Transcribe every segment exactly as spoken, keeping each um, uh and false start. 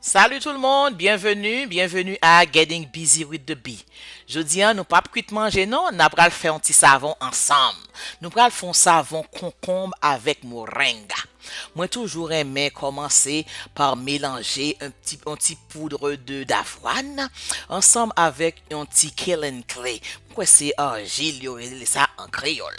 Salut tout le monde, bienvenue, bienvenue à Getting Busy with the Bee. Jodi a, nou p ap kwit manje non, n ap pral fè yon ti savon ansanm. Nou pral fè yon savon konkonm avèk moringa. Mwen toujou renmen kòmanse pa melanje yon ti, yon ti poud de davwàn ansanm avèk yon ti killing clay. Mwen kwè se arjil yo rele sa an kreyòl.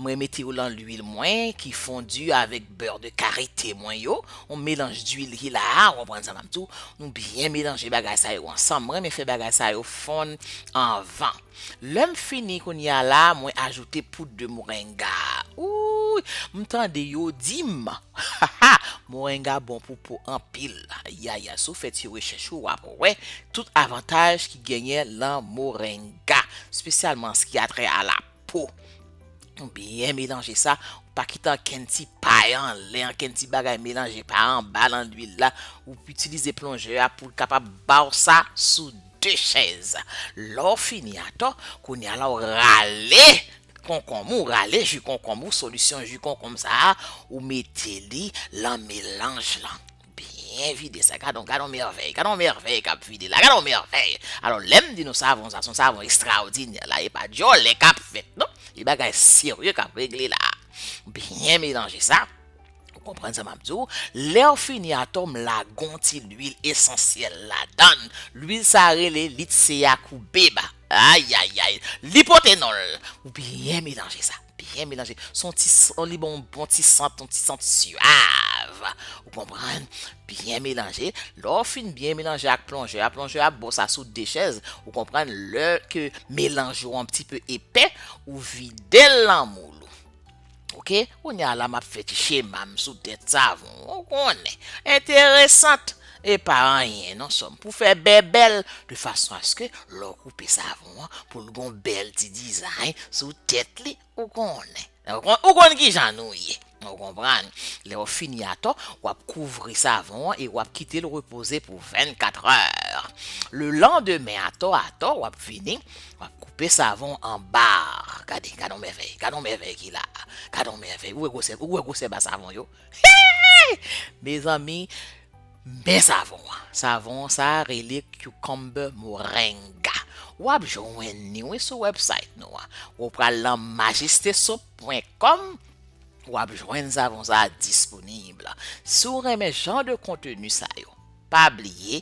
Mwen mete yo lan lwil mwen ki fondi avèk bè de karite mwen yo. Yon melanj dwil ki la a, ou konprann sa m ap di w. Nou byen melanje bagay sa yo ansanm. Mwen renmen fè bagay sa yo fonn anvan. Lè m fini kounye a la, mwen ajoute poud de moringa. Ooh, m tande yo di m. Moringa bon pou po anpil. Ya, ya, si w fè ti rechèch ou, w ap wè tout avantaj ki genyen lan moringa, espesyalman an sa ki a trè a la po. Ou byen melanje sa, ou pa kite ankenn ti pay anlè, ankenn ti bagay melanje pa anba lan lwil la, ou itilize plonjè a pou l kapab ba w sa sou de chèz. Lè w fini atò, kounye a la w rale konkonm ou, rale ji konkonm ou, solisyon ji konkonm sa a, ou mete li lan melanj lan. Byen vide sa. Gade yon, gade yon mèvèy. Gade yon mèvèy k ap vide la. Gade yon mèvèy. Alò, lè m di nou savon sa, se yon savon ekstraòdinè la. E pa djòlè k ap fèt, non. E bagay serye k ap regle la. Byen melanje sa. Ou konprann sa m ap di w? Lè w fini atò, m lage yon ti lwil esansyèl ladan l. Lwil sa a rele Litsea Koubeba. Ayayay. Li pote non l. Ou byen melanje sa. Byen melanje. Se yon ti, li ba w yon bon ti sant, yon ti sant swav. Ou konprann? Byen melanje. Lè w fin byen melanje ak plonjè a, plonjè a ba w sa sou de chèz. Ou konprann? Lè ke melanj ou an ti pe epè, ou vide l lan moul ou. Oke? Kounye a la, m ap fè ti chema m sou tèt savon. Ou konnen. Enteresan. E pa anyen non, sè m, pou fè bèbèl, de fason aske lè w koupe savon an, pou l gon bèl ti dizay sou tèt li, ou konnen. Ou konn, ou konn kijan nou ye. Ou konprann? Lè w fini atò, w ap kouvri savon an e w ap kite l repoze pou vennkat è. Le landemen atò, atò, w ap vini, w ap koupe savon an ba. Gade, gade yon mèvèy, gade yon mèvèy ki la. Gade yon mèvèy. Ou wè gwosè, ou wè gwosè ba savon yo? Hey! Mezanmi, men savon an. Savon an sa a rele Cucumber Moringa. W ap jwenn li, wi, sou website nou an. Ou pral lan majeste soap pwen kòm, w ap jwenn savon sa a disponib. Si w renmen jan de konteni sa yo, pa bliye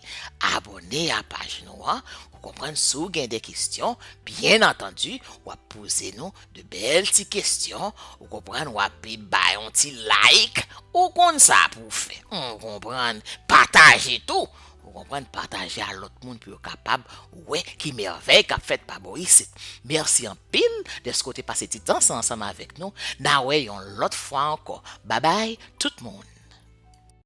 abòne a paj nou an. Ou konprann, si w gen de kesyon, byen antandi, w ap poze nou de bèl ti kesyon. Ou konprann, w ap bay yon ti like. Ou konn sa pou w fè. Ou konprann, pataje tou. Ou konprann, pataje a lòt moun pou yo kapab wè ki mèvèy k ap fèt pa bò isit. Mèsi anpil dèske w te pase ti tan sa ansanm avèk nou. N a wè yon lòt fwa ankò. Babay, tout moun.